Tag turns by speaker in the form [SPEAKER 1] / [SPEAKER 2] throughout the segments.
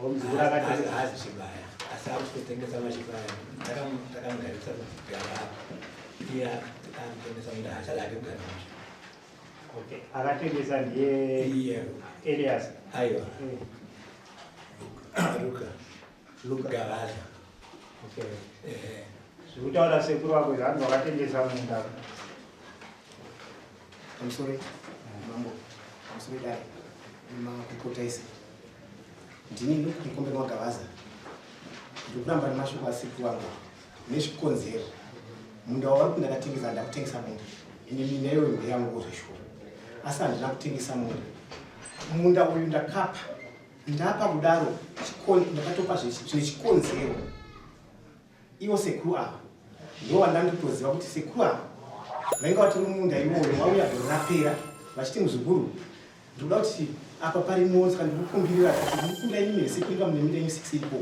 [SPEAKER 1] Muzukuru akatengesa.
[SPEAKER 2] Haazi chibaya, asi akutotengesa machibaya. Takamugarisa kugara apo. Iye akutengesa munda, haachada hake kugara musha.
[SPEAKER 1] Okay. Akatengesa ndiye
[SPEAKER 2] Iye.
[SPEAKER 1] Elias.
[SPEAKER 2] Aiwa.
[SPEAKER 1] Eh.
[SPEAKER 2] Luka.
[SPEAKER 1] Luka.
[SPEAKER 2] Gavaza.
[SPEAKER 1] Okay.
[SPEAKER 2] Eh.
[SPEAKER 1] Zvekutaura sekuru vako zvanzi wakatengesa munda.
[SPEAKER 3] Pamusoro mambo, pamusoro dare nemakurukota ese. Ndini ndokukombe magavaza. Ndiri kuramba nemashoko asekuru vangu nezvikonzero. Munda wavari kuti ndakatengesa, handina kutengesa munda. Ende minda iyoyo ndeyangu zveshuwa. Asi handina kutengesa munda. Munda uyu ndakapa. Ndapa kudaro ndakatopa zvine chikonzero. Ivo sekuru ava ndo vandanditoziva kuti sekuru ava vainge vatori munda iwoyo, vauya gore rapera vachiti, "Muzukuru, ndikuda kuti apa parimo, saka ndikukumbirira kuti ndikukumbira inini sekuru, inga mune minda yenyu 6 iripo."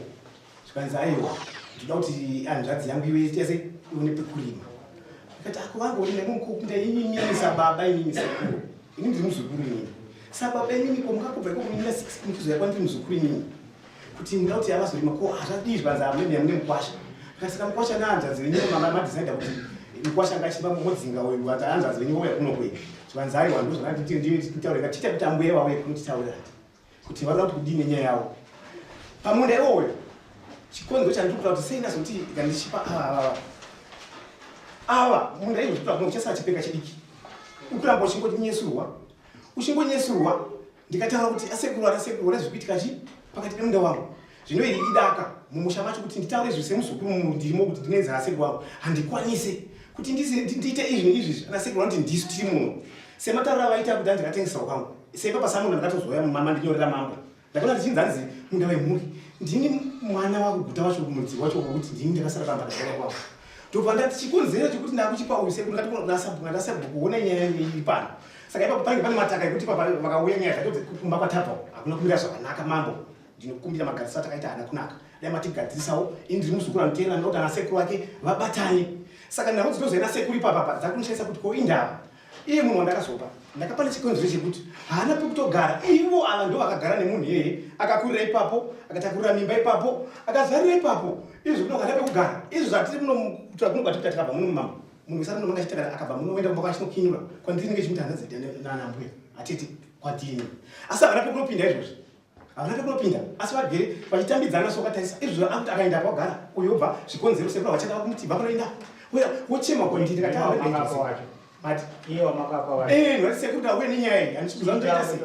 [SPEAKER 3] Zvikanzi, "Aiwa, ndikuda kuti hanzvadzi yangu iwe tese ione pekurima." Ndikati, "Ako vangu ndikukumbira inini sababa, inini sekuru, ini ndiri muzukuru, inini sababa, inini ko mungakubva iko kuminda 6 muchizoya kwandiri muzukuru inini kuti ndida kuti avazorima, ko hazvadii?" Zvikanzi, "Amene mune mukwasha." Saka mukwasha nehanzvadzi venyu madhisaidha kuti mukwasha ngachiva modzinga uyu, ati hanzvadzi venyu vouya kuno kwei. Zvikanzi, "Aiwa, ndo zvakanditaurira, tiita kuti ambuya vauye kunotitaurira kuti varida kuti kudii nenyaya yavo pamunda iwoyo." Chikonzero chandiri kuta kuti sei ndazoti ngandichipa ava ava munda izvo, zvikuta kuno kuchasara chipenga chidiki, ukuramba uchingonyesurwa, uchingonyesurwa. Ndikataura kuti asekuru, ana sekuru, ona zvikuitika chi pakati pemunda wangu. Zvino iri idaka mumusha macho kuti nditaure izvi semuzukuru ndirimo kuti ndine nzara sekuru wangu, handikwanise kuti ndiite izvi neizvi. Ana sekuru vanoti ndisu tiri muno, sematauro avaita kuti andikatengesawo kwangu seipapa samunda. Ndakatozouya mama ndinyorera mambo, ndakaona ndichinzi hanzi munda wemhuri, ndini mwana wakuguta wacho, mudzi wacho, wokuti ndini ndakasara pamba ndakauya kwangu. Ndobva ndati chikonzero chekuti ndakuchipa uyu sekuru, ndati kuona nyaya iri pano. Saka ipapo pange pane mataka ekuti papa vakauya nyaya dzacho kumba kwatabva hakuna kumira zvakanaka. Mambo, ndinokumbira, magadziso atakaita haana kunaka, dai matigadzirisawo. Ini ndiri muzukuru anoteerera, ndokuti ana sekuru vake vabatane. Saka nhau dzinozoenda sekuru ipapapa dzakunoshaisa kuti ko indava iye munhu wandakazopa, ndakapa nechikonzero chekuti haana pekutogara. Ivo ava ndo vakagara nemunhu iyeye, akakurira ipapo, akatakurira mimba ipapo, akazvarira ipapo. Izvi kuno kana pekugara, izvi zvatiri muno kuno tikabva muno, mumambo, munhu wese ari muno achitaka akabva muno oenda kumba kwachinokinyura kwandiri nenge chimuti hanzvadzi nanambuya atete kwadini, asi havana pekunopinda izvozvi, havana pekunopinda, asi vagere vachitambidzana. So katarisa izvozvo, akuti akaenda kwagara uyo obva zvikonzero sekuru vachada kumuti bva kunoenda uya wochema kwandiri. Ndikati
[SPEAKER 1] Makapa wacho.
[SPEAKER 3] Mati
[SPEAKER 1] Iye wamakapa wacho.
[SPEAKER 3] Eh, ndati sekuru, tauye nenyaya iyi, handisi kuziva ndoita sei.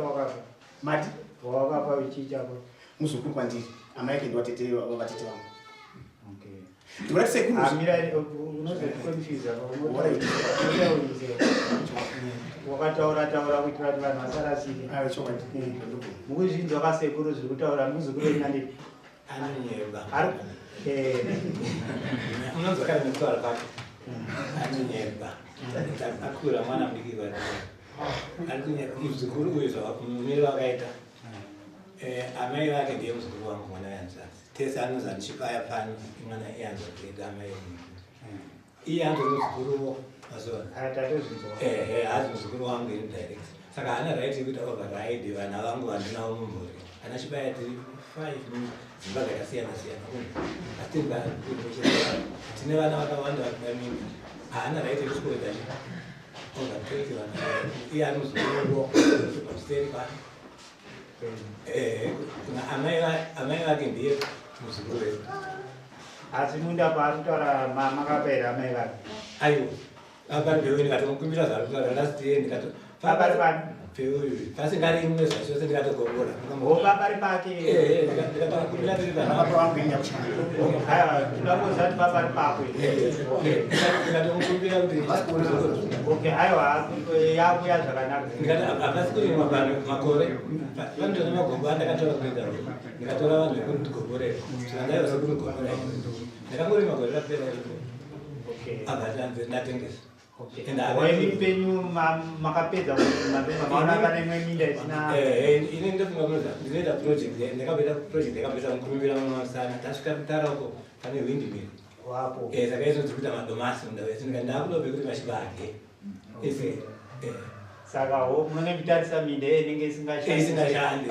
[SPEAKER 3] Mati
[SPEAKER 1] Wawakapa uchichako.
[SPEAKER 3] Muzukuru kwandiri, amai ake ndivatete, vatete vangu.
[SPEAKER 1] Okay.
[SPEAKER 3] Ndikuti sekuru
[SPEAKER 1] Amira, unozoticonfuse apa. Unotaurisa. Wakataura taura kuitira kuti vanhu vasarasike.
[SPEAKER 3] Ayo, chokwadi.
[SPEAKER 1] Mukuzvinzwa kasekuru zviri kutaura muzukuru wenyu anditi?
[SPEAKER 2] Anonyeba.
[SPEAKER 1] Ari eh
[SPEAKER 2] Unonzwa kana nekutaura kwake anonyeba, akura mwana mudiki kwati ari kunyepa muzukuru uyu. Zvamumiri wakaita, amai vake ndiye muzukuru wangu, mwana wehanzvadzi tese. Anonzi andichibaya pano, imwana ihanzvadzi yedu, amai iye anzi muzukuruwo mazuva.
[SPEAKER 1] Tatozvinzwa.
[SPEAKER 2] Ehe, hazi muzukuru wangu ini direct, saka haana right yekuita override vana vangu vandinavo mumhuri. Ana chibaya tiri five mudzimba dzakasiyana siyana, asi tine vana vakawanda vakuda minda. Haana right yekuswedza chi overtake vana. Iye ari muzukuru pamuseri pano. Ehe, amai vake ndiye muzukuru wedu.
[SPEAKER 1] Asi munda paari kutaura makapa here amai vake?
[SPEAKER 2] Aiwa, apa mbeu ndikatomukumbira zvaari kutaura last year, ndikato
[SPEAKER 1] Papari pani?
[SPEAKER 2] Mbeu pasingarimwe zvachose, ndikatogogora.
[SPEAKER 1] Ho, papari pake.
[SPEAKER 2] Ehe, ndikatokumbira tiri
[SPEAKER 3] Baba
[SPEAKER 2] vana.
[SPEAKER 3] vangu ini nyakushanda.
[SPEAKER 1] Aiwa, tinoda kuziva kuti papari pako here.
[SPEAKER 2] Ndikatomukumbira kuti
[SPEAKER 1] Okay, aiwa, yakuya zvakanaka.
[SPEAKER 2] Ndikati hapasi kurimwa pano makore panotora magombo andakatora kuenda, ndikatora vanhu vekundigomborera, zvandaiva sekundigomborera, ndakangorima gore rapera iro. Abva tanzi ndatengesa.
[SPEAKER 1] Okay.
[SPEAKER 2] And
[SPEAKER 1] Waimi penyu makapedza mapema, maona pane imwe minda isina?
[SPEAKER 2] Ini ndofunga kunoza ndinoita project, ndakaita project yakamboita mukurumbira mumasana. Tasvika kutara uko pane windmill.
[SPEAKER 1] Wapo.
[SPEAKER 2] Saka izvo tiri kuita madomasi munda wese, ndikati ndakuda pekuti machibage ese.
[SPEAKER 1] Saka ho munenge muchitarisa minda iye inenge isingashandi.
[SPEAKER 2] Isingashandi.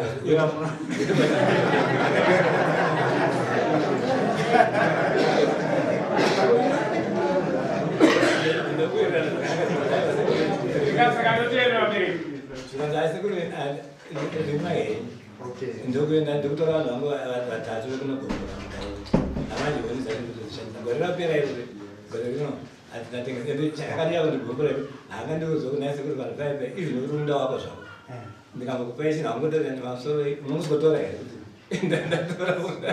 [SPEAKER 2] Ndokuenda ndokutora vanhu vangu vatatu vekunogomora munda amanje honizaaizoshandisa gore rapera iri gore rino Chakadira kuti gombo redu haangandiudza kuti nhai sekuru vanhu paya paya izvi nekuti munda wako zvako ndikambokupai chinhu haungotora nemasoro unongotora here kuti ndatora munda.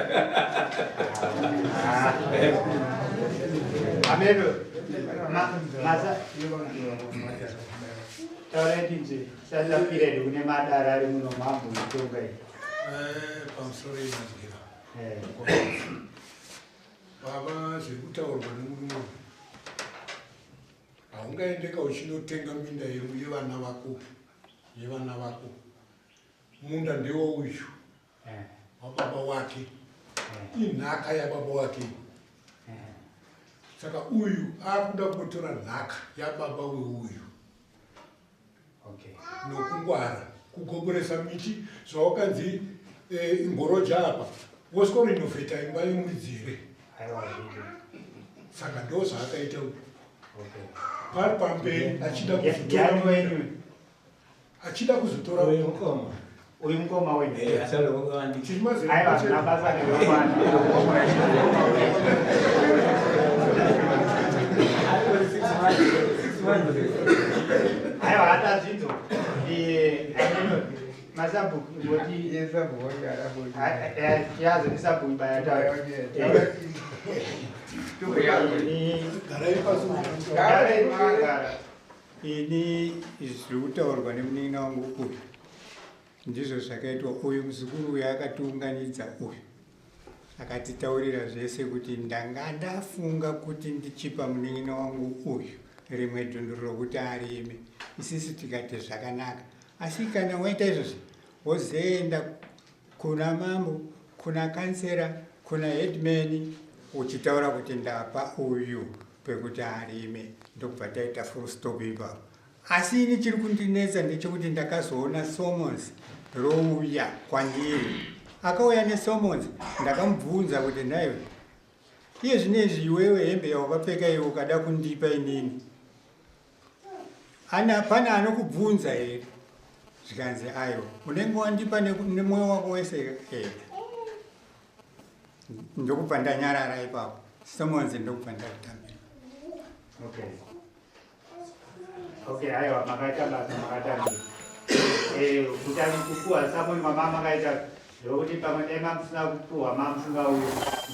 [SPEAKER 1] Ameno masa taurai tinzwe sazapira here kune madara ari muno mambo mutonga iyi.
[SPEAKER 4] Pamusoro yemadira. Baba zviri kutaurwa nemurume uyu haungaendeka uchinotenga minda yevana vako yevana vako munda ndewo uyu eh. wababa wake eh. inhaka yababa wake eh. saka uyu akuda kunotora nhaka yababa weuyu
[SPEAKER 1] Okay.
[SPEAKER 4] Nokungwara kugoboresa miti zvawakanzi eh, imboroja apa woswerinovheta imba yemuridzi here? Saka ndo zvaakaita uyu.
[SPEAKER 1] Okay.
[SPEAKER 4] Pari pamberi achida kuzotora achida kuzotora
[SPEAKER 2] uyu mukoma
[SPEAKER 1] uyu mukoma wenyu
[SPEAKER 2] eh,
[SPEAKER 1] aiwa zvina basa nevamwana aiwa hatazvinzo masabhuku ngoti tiyazo ndisabhuku bayataura
[SPEAKER 5] Ini zviri kutaurwa nemunin'ina wangu uyu ndizvo zvakaitwa. Uyu muzukuru uyu akatiunganidza uyu akatitaurira zvese kuti ndanga ndafunga kuti ndichipa munin'ina wangu uyu rimwe dhunduru rokuti arime. Isisi tikati zvakanaka, asi kana waita izvozvi wozoenda kuna mambo, kuna kansera, kuna headman uchitaura kuti ndapa uyu pekuti arime ndokubva taita full stop ipapo. Asi ini chiri kundinetsa ndechekuti ndakazoona summons rouya kwandiri. Akauya nesummons ndakamubvunza kuti nhaiwe iye zvino izvi iwewe hembe yawakapfeka iwe ukada kundipa inini Ana pane anokubvunza here? Zvikanzi aiwa, unenge wandipa nemwoyo wako wese here? Ndokubva ndanyarara ipapo. Someone's ndokubva ndatambira.
[SPEAKER 1] Okay. Okay, aiwa makaita basa makatambira. Eh, kutani kupuwa samwe mama makaita ndokuti pamwe dai mamusina kupuwa mamusingauyi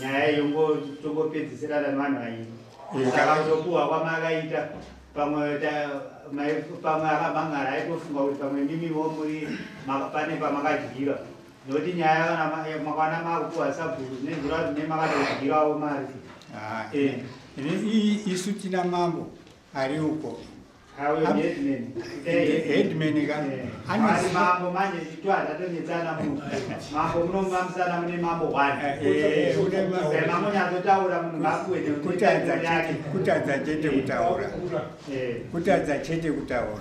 [SPEAKER 1] nyaya iyo tongopedzisirana nevanhu vaini. Saka kutopuwa kwamakaita pamwe pamwe akamangara aitofunga kuti pamwe mimiwo muri pane pamakadyira nokuti nyaya kana makawana makupuwa sabhuku zvinenzira kuti nemakatodyirawo mari.
[SPEAKER 5] Ah, eh. Isu tina mambo ari uko headman ka
[SPEAKER 1] ari mambo manje chitwa tatonetsana munhu mambo munomamisana mune mambo one eh, eh, mambo nyatsotaura munhu ngapuwe
[SPEAKER 5] kutadza chete kutaura kutadza chete kutaura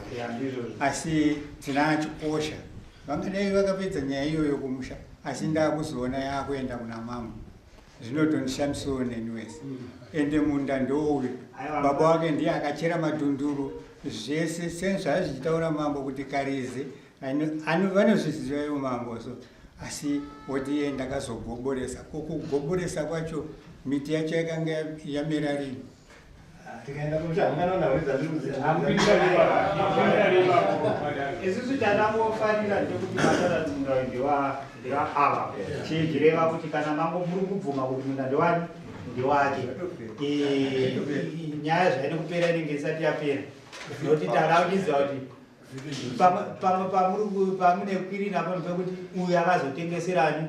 [SPEAKER 5] asi tina chikosha vangadai vakapedza nyaya iyoyo kumusha asi ndakuzoona yakuenda kuna mambo zvinotondishamisawo neni wese ende munda ndouyu baba wake ndiye akachera madhunduru zvese sezvaazvichitaura mambo kuti karize vanozviziva ivo mambo so asi woti iye ndakazogoboresa ko kugoboresa kwacho miti yacho yakanga yamera rini
[SPEAKER 2] tikaenda kumusha hamunganoona huni dzandiri kuziva
[SPEAKER 1] isusu chandangofarira ndechekuti matara munda uyu ndewa ndewa ava chireva kuti kana mambo muri kubvuma kuti munda ndewani ndewake Eh, nyaya zvaine kupera inenge isati yapera nokuti tada kuchiziva kuti Pamwe pamuri pamune kwiri napo ndepekuti uyu akazotengeserani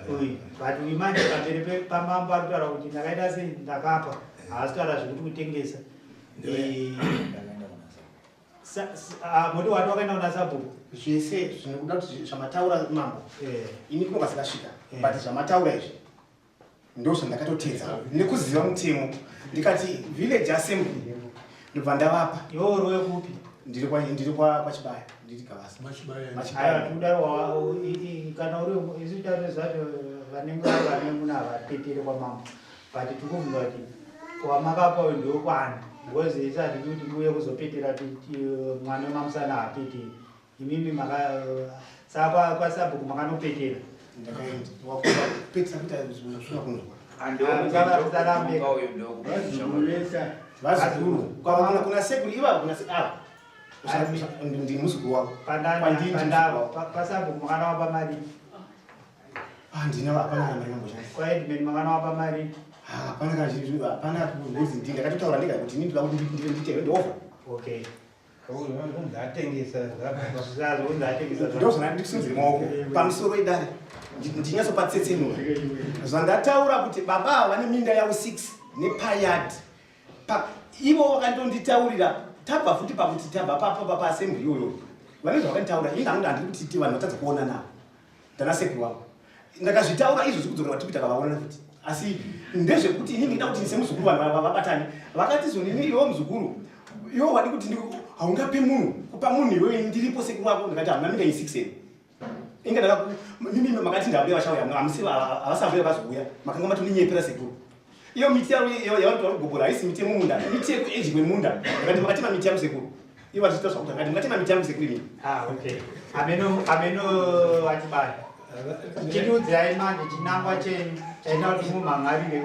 [SPEAKER 1] uyu but uyu manje pamberi pamambo ari kutaura kuti ndakaita sei ndakapa haasi kutaura zvekuti kutengesa eh, ah, moti wati wakaenda kuna sabhuku
[SPEAKER 3] zvese zvinokuda kuti zvamataura mambo eh. ini kunonga sikasvika eh. but zvamataura izvi Ndozvandakatotedza nekuziva mutemo ndikati village assembly ndobva ndavapa.
[SPEAKER 1] Iwe uri wekupi?
[SPEAKER 3] Ndiri kwa ndiri kwa kwaChibaya, ndiri Gavasa.
[SPEAKER 4] Machibaya.
[SPEAKER 1] Aiwa, tikudaro kana uri isu tatoziva kuti vanenge vari vane muna havapetere kwamambo, but tikubvunza kuti wamakapa uyu ndewekwani, because isu hatidi kuti muuye kuzopetera mwana wemamusana haapeteri. Imimi maka saka kwasabhuku makanopetera?
[SPEAKER 3] Ndakaenda wakupetsa kuita zvisina kunzwa. Vazukuru kwava kuna sekuru ivavo, kuna ava ndi muzukuru wavo. Kwandiri ndi muzukuru wavo.
[SPEAKER 1] Pasabhuku makanawapa mari?
[SPEAKER 3] Handina, hapana kana mari yamboshandisa.
[SPEAKER 1] Kwaheadman makanawapa mari?
[SPEAKER 3] Hapana kana chinhu, hapana kunzi ndi ndakatotaura ndega kuti ini ndoda kuti ndiite hand over.
[SPEAKER 1] Okay.
[SPEAKER 2] Atengesa.
[SPEAKER 1] Zvazonzi atengesa.
[SPEAKER 3] Ndozvana ndikusimudzire maoko pamusoro idare, ndinyatsopatsetsenura zvandataura kuti baba ava vane minda yavo 6 nepayard. Ivo vakandonditaurira, tabva futi pakuti tabva paassembly iyoyo, vane zvavakanditaura. Ini ndangu handiri kuti vanhu vatadza kuona navo, ndanasekuru vangu ndakazvitaura izvo zvikudzokera vatikuti takavaonana futi, asi ndezvekuti ini ndida kuti semuzukuru vanhu vabatane. Vakati zonini, iwe muzukuru, iwe wadi kuti haungape munhu, kupa munhu iwewe ndiripo sekuru wako. Ndikati hamuna minda i6 here? Inga ndakaku mimi makati ndabuya vachauya, hamusi havasabuya, vakazouya makanga matondinyepera sekuru. Iyo miti yavanoti vari kugobora haisi miti yemumunda, miti yekuedge kwemunda. Ndakati makatema miti yangu sekuru, ivo vachiita zvakuti ndakati makatema miti yangu sekuru imini.
[SPEAKER 1] Ah, okay. Ameno ameno vachibaya. Chitiudzirai manje chinangwa chenyu chaita kuti mumhan'arire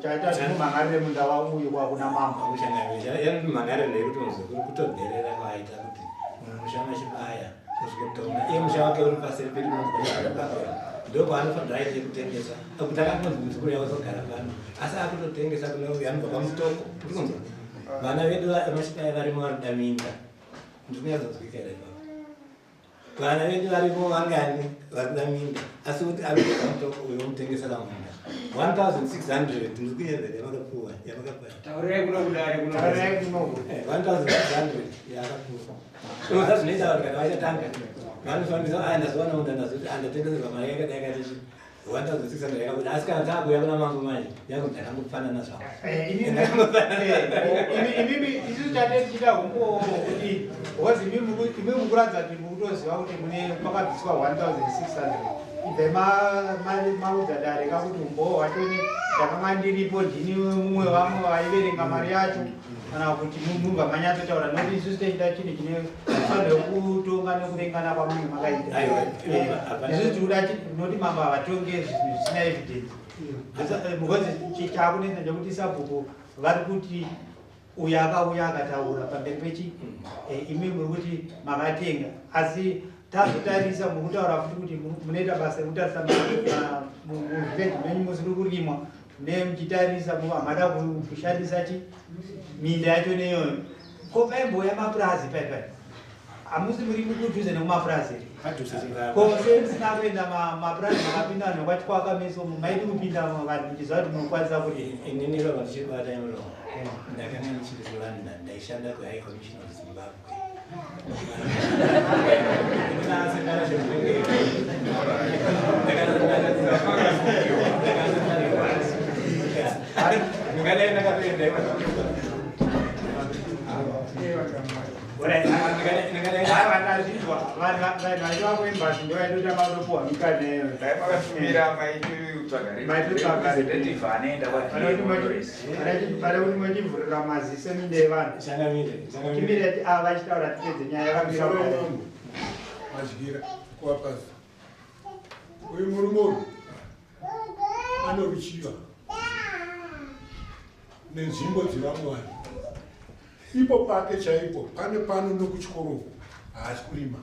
[SPEAKER 1] chaita kuti mumhan'arire munda wauyu kwakuna mambo.
[SPEAKER 2] Yanmhan'arire ndeyekuti muzukuru kutodherera kwaaita kuti mumusha machibaya kusvike kutoona iye musha wake uri paseri pedu ndokwaanofanira aite kutengesa, kuti akatonzi muzukuru yauzogara pano, asi akutotengesa kune uyu anobva kwamutoko. Urikunzwa, vana vedu vamachibaya varimo varikuda minda. Ndikunyatsodzwika here ipapo? Vana vedu varimo vangani varikuda minda, asi kuti ari kubva mutoko uyu womutengesera munda 1600. Ndikunyevere yavakapuwa, yavakapuwa.
[SPEAKER 6] Taurirai kuno kudare kuno.
[SPEAKER 1] Taurirai kuno.
[SPEAKER 2] 1600 yaakapuwa. Unoziva zvinoita vanhu kana vachatanga vanofambisa, aya ndazowana munda, ndazoti andatengeserwa mari yakadai yakati 1600 yakabuda, asi kana taakuuya kuna mambo manje yakunzi ndakangofanana zvavo.
[SPEAKER 1] Imimi isusu tate tichida humbowo kuti because imimi mukuratidza kuti mukutoziva kuti mune kwakabviswa 1600. Ibvai maudza dare kakuti humbowo hwachoni ndakanga ndiripo, ndini mumwe vamwe vaiverenga mari yacho, kana kuti mubva manyatsotaura, nokuti isusu tichida chinhu chine faniro kutonga nekuvengana kwamunenge makaita.
[SPEAKER 2] Aiwa, hapana.
[SPEAKER 1] Isusu tikuda noti mambo havatonge zvinhu zvisina evidence, because chaakunetsa ndekuti sabhuku vari kuti uyo akauya akataura pamberi pechi imi muri kuti makatenga, asi tazotarisa muri kutaura futi kuti munoita basa rekutarisa muvillage menyu musiri kurimwa, nemuchitarisa muva mada kushandisa chi minda yacho neyoyo. Ko paimbouya mapurazi pai hamusi muri kudhuze nekumapurazi here?
[SPEAKER 3] Padhuze.
[SPEAKER 1] Ko sei musina kuenda mapurazi makapinda vanhu vakatyaka meso, maidi kupinda vanhu muchiziva kuti munokwanisa kurima?
[SPEAKER 2] Inini rova ndichibata imuromo, ndakanga ndichiri kuLondon, ndaishanda kuHigh Commission of Zimbabwe. Ndinaasekana chemhenge. Ndingadai ndakatoenda.
[SPEAKER 1] Aiwa, ndazvinzwa. Vanhu vachiva kuembassy ndo vaitotanga kutopuhwa mikana iyoyo.
[SPEAKER 6] Dai makatumira maitotsvaga
[SPEAKER 1] Maitotsvaga.
[SPEAKER 6] representative anoenda
[SPEAKER 1] Pane kuti mochivhurira maziso minda yevanhu.
[SPEAKER 2] Changamire, changamire.
[SPEAKER 1] Timire ava vachitaura tipedze nyaya yakamira kudai.
[SPEAKER 4] Mambo madyira kuvapazi, uyu murume uyu anoruchiva nenzvimbo dzevamwe vanhu. Ipo pake chaipo pane pano nokuchikoro uku haasi kurima.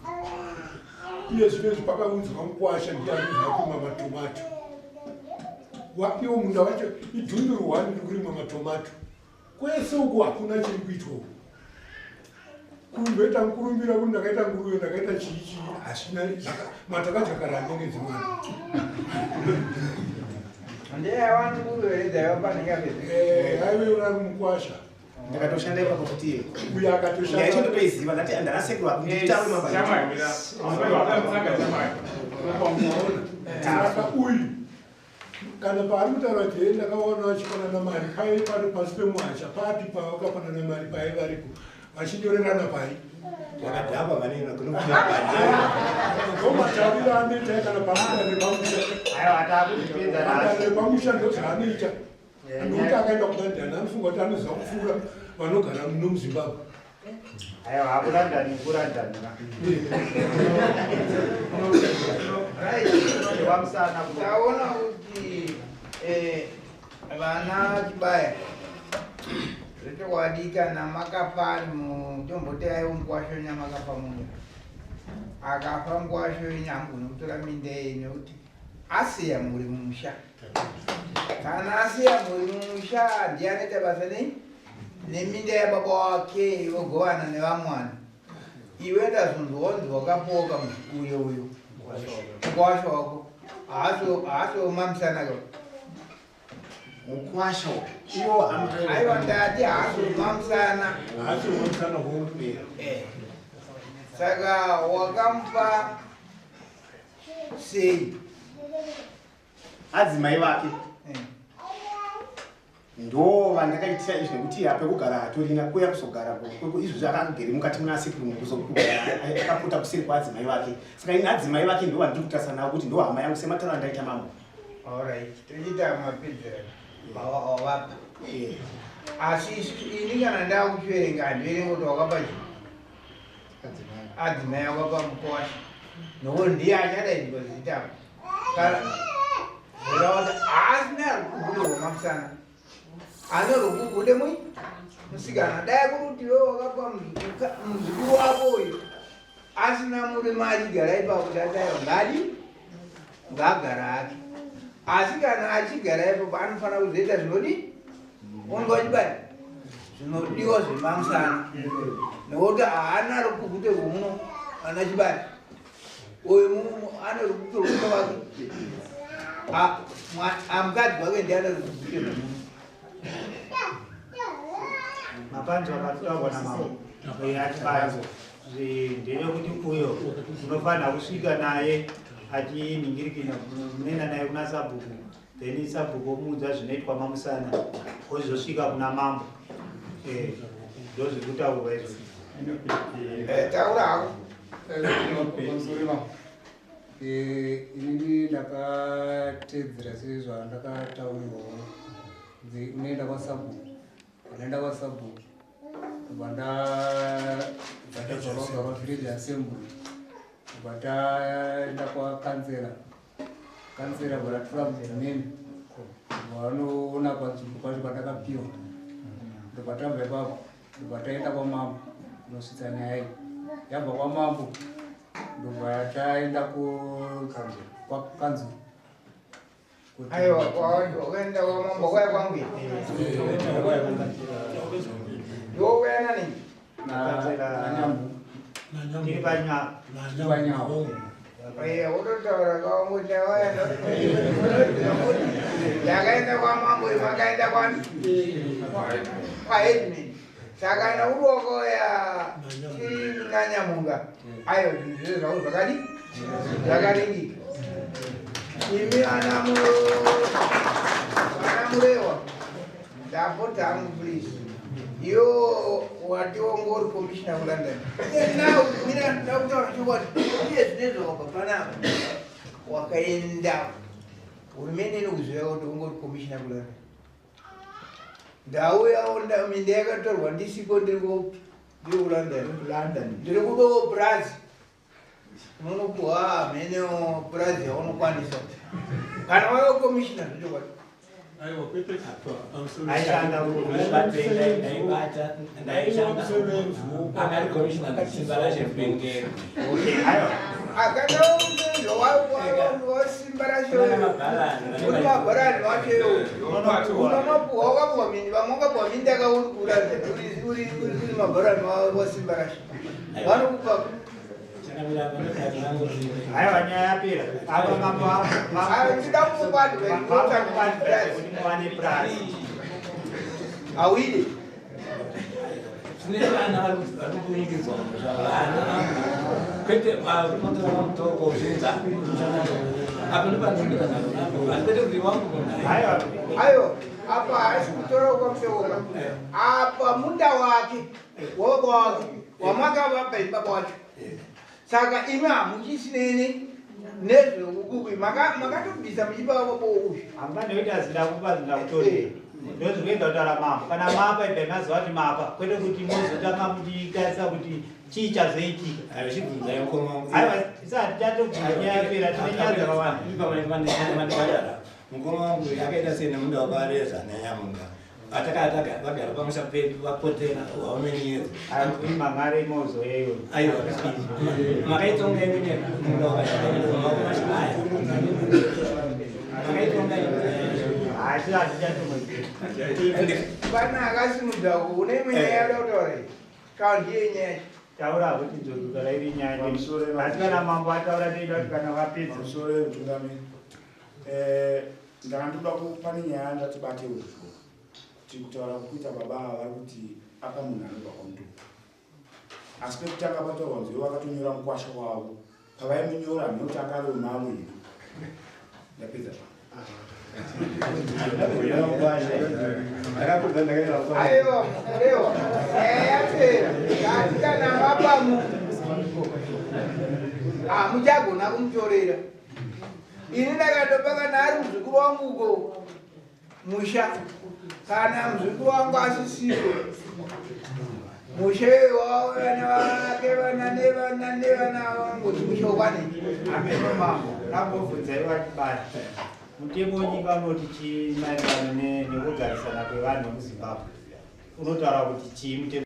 [SPEAKER 4] Iye zvinezvi pakaunzwa mukwasha, ndiye anonzi akurima matomato. Iwo munda wacho idhunduru hwani riri kurimwa matomato. Kwese uku hakuna chiri kuitwa uku. Kundoita mukurumbira kuti ndakaita nguruve, ndakaita chii chii, hasvina matakajakarande ngedzimwana.
[SPEAKER 6] Ndeyawani nguruve dzaiva panenge
[SPEAKER 4] Aive uri mukwasha.
[SPEAKER 3] Ndakatoshanda ipapo kuti
[SPEAKER 4] uyo akatoshanda.
[SPEAKER 3] Nyaya yacho ndotoiziva, ndati ndanasekuru nditaure mabva.
[SPEAKER 4] Saka uyu kana paari kutaura kuti hei ndakaona vachipanana mari, paive pari pasi pemwacha papi pavakapanana mari? Paive varipo. Vachinyorerana pai?
[SPEAKER 2] Wakadhakwa maningi kunokuabhadhara.
[SPEAKER 4] Ndomatauriro anoita kana pamuda nepamusha.
[SPEAKER 1] Aiwa, takuzvipedza nhasi.
[SPEAKER 4] Nepamusha ndozvaanoita. Nokuti akaenda kuLondon anofunga kuti anoziva kupfuura vanogara muno muZimbabwe.
[SPEAKER 1] Aiwa, akuLondon kuLondon. Wamusana.
[SPEAKER 6] Taona kuti vana Chibaya, zvechokwadi kana makapa mutomboti aiwo mukwasho nyamakapa munda, akafa mukwasho yenyu, hamugoni kutora minda iyi nekuti asiya mhuri mumusha. Kana asiya mhuri mumusha, ndiye anoita basa nei neminda yababa wake, vogovana nevamwana. Iwe ndazonzwa wakapoka uyo uyo mukwasha wako haasi wemamisana ka?
[SPEAKER 3] Mukwasha iwo?
[SPEAKER 6] Aiwa, ndati haasi wemamusana.
[SPEAKER 4] Haasi wemusana hongu.
[SPEAKER 6] Saka wakamupa sei?
[SPEAKER 3] Adzimai vake ndo vandakaitira izvi, nekuti pekugara hatorina kuya kuzogara izvozvi. Akagere mukati muna sekuru, akapota kuseri kwaadzimai vake. Saka ini adzimai vake ndo vandiri kutarisa navo kuti ndo hama yangu, sematauro andaita mambo.
[SPEAKER 6] Alright, tochiita mapedzero wavapa. Asi isusu, ini kana ndakuchiverenga, handiverenga kuti wakapa chi adzimai, wakapa mukwasha, nokuti ndiye achadaidzwa zita. Kana zvoreva kuti haasina rukugude rwemamusana, ane rukugude mui musikana. Dai kuri kuti iwe wakapa muzukuru wako uyu asina murume achigara ipapo, tataiwa ngadi ngaagara hake. Asi kana achigara ipapo, anofanira kuzoita zvinodi unga wachibaya zvinodiwa zvemamusana, nekuti haana rukukute rwomuno. Ana Chibaya uyu ane rukukute rwomuno wake. Mukadzi wake ndiye ane rukukute rwomuno.
[SPEAKER 1] Mapanzwa akataurwa namambo achibaya ndeyekuti uyo unofanira kusvika naye achiningirikina, munoenda naye kuna sabhuku, then sabhuku omuudza zvinoitwa mamusana, ozosvika kuna mambo. Ndo zviri kutaurwa izvo.
[SPEAKER 6] Taura hako.
[SPEAKER 7] Pamusoro mambo, inini ndakatedzera sezvandakataurirwawo kunzi unoenda kwasabhuku. Ndaenda kwasabhuku, ndobva ndabva pavillage assembly, ndobva taenda kwakansela. Kansela bva ratora mudhumeni, vanoona panzvimbo pacho pandakapiwa. Ndobva tabva ipapo, ndobva taenda kwamambo kunosvitsa nyaya iyi. Yabva kwamambo, ndobva taenda kwakanzuru.
[SPEAKER 6] Aiwa, wakaenda kwamambo kwaya kwangu iwo nani?
[SPEAKER 7] Nanyambu.
[SPEAKER 1] Tiri panyapa.
[SPEAKER 7] Panyawo.
[SPEAKER 6] Wototaura kawangu, ndakaenda kwamambo, makaenda kwani kwaheadman. Saka kana uri wakauya tinanyamunga, aiwa, zvinhu zvese zvako zvakadi zvakaringika. Imi ana Murewa, ndapota hangu, please. Iwo wationgori commissioner kuLondon now, mina ndakutaura chokwadi, iye zvinezvo wabva panapa wakaenda, hurumende inokuziva kuti ungori commissioner kuLondon. Ndauyawo, minda yakatorwa ndisiko, ndiri kuLondon, ndiri kudowo purazi. Unonopuwa mhenewo purazi yaunokwanisa kana waiva commissioner zvechokwadi.
[SPEAKER 4] Aiwa, kwete.
[SPEAKER 1] Aishanda.
[SPEAKER 2] Ndaibata, ndaishanda akari commissioner Simba raChepengero.
[SPEAKER 1] Aiwa.
[SPEAKER 6] Akana wasimba racho, uri mabharani wacho, unonopuwa, wakapuwa minda, vamwe wakapuwa minda kauri kuLondon, uri mabharani wasimba racho, vanokupa.
[SPEAKER 1] Aiwa, nyaya yapera apa mambo.
[SPEAKER 6] Ndida kungobati.
[SPEAKER 1] Kuti muwane purazi.
[SPEAKER 6] Awide.
[SPEAKER 2] Tine vana vari kumbunyikidzwa, vana, kwete vari kutora mutoko zvinza apa ndopandinoita nharo, kwete kuti wangu munhu.
[SPEAKER 1] Aiwa.
[SPEAKER 6] Aiwa. Apa haisi kutora kwamusewoka. Apa munda wake wababa wake wamakavapa ibaba wacho. Saka imi hamuchisinene nezveukuku makatobvisa muchipa baba uyu.
[SPEAKER 1] Hamufani kuita zida kupa zida kutorera. Ndozvikuenda kutaura mambo. Kana mapa ibvai maziva kuti mapa, kwete kuti mozotanga muchitarisa kuti chii chazoitika.
[SPEAKER 2] Aiwa, chibvunzai mukoma wangu.
[SPEAKER 1] Aiwa, tisati tatobvunza nyaya yapera, tine nyaya dzakawanda.
[SPEAKER 2] Pamandibhadhara mukoma wangu akaita sei nemunda wakareza nanyamunga atakataka vagara pamusha pedu vapotera how many years?
[SPEAKER 1] Mangare mozoyeyo.
[SPEAKER 2] Aiwa, makaitonga imene munda wakachibaya makaitonga imene.
[SPEAKER 1] Asi hatichatomwe.
[SPEAKER 6] Pana akasimudza une imwe nyaya yakuda kutaura iyi. Kana ndiye nyaya.
[SPEAKER 1] Taura kuti nzvozogara iri nyaya. Asi kana mambo ataura toita kuti kana vapedza.
[SPEAKER 8] Pamusoro yemutungamiri. Ndanga ndoda pane nyaya ndatibate uzvo. Kuti kutaura kuita baba ava vari kuti apa munhu anobva kwaMutoko. Asi pekutanga pataurwa nzeve vakatonyora mukwasha wavo. Pavaimunyora hameno kuti akave wemavo here. Ndapedza zvangu.
[SPEAKER 6] Aiwa, murewa. Nyaya yapera. Asi kana mapa munhu hamuchagona kumutorera. Ini ndakatopa kana ari muzukuru wangu uko musha, kana muzukuru wangu asisiko mushe wavana vake vana nevana nevana vangu kuti mushe ukwane.
[SPEAKER 1] Ameno mambo, rambobvunzai vachibata. Mutemo wenyika unoti chii maererano nekugarisana kwevanhu vemuZimbabwe? Unotaura kuti chii mutemo?